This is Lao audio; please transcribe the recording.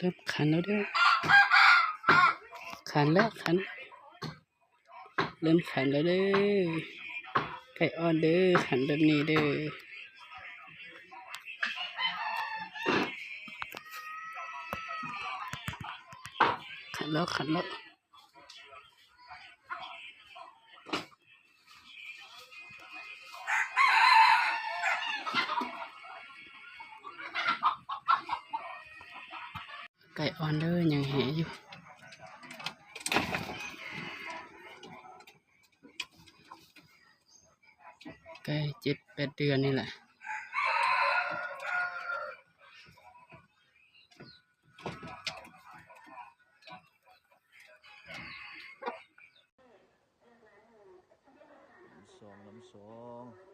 ເລີ່ມຂັນແລ້ວເດີ້ ຂັນແລ້ວ ຂັນ ເລີ່ມຂັນແລ້ວເດີ້ ໄກ່ອ່ອນເດີ້ ຂັນແບບນີ້ເດີ້ ຂັນແລ້ວ ຂັນແລ້ວ. ໄກ່ອ່ອນເດີ້ ຍັງແຮ່ຢູ່ ໄກ່ເຈັດແປດເດືອນນີ້ແຫຼະ. ນ້ຳສອງ ນ້ຳສອງ.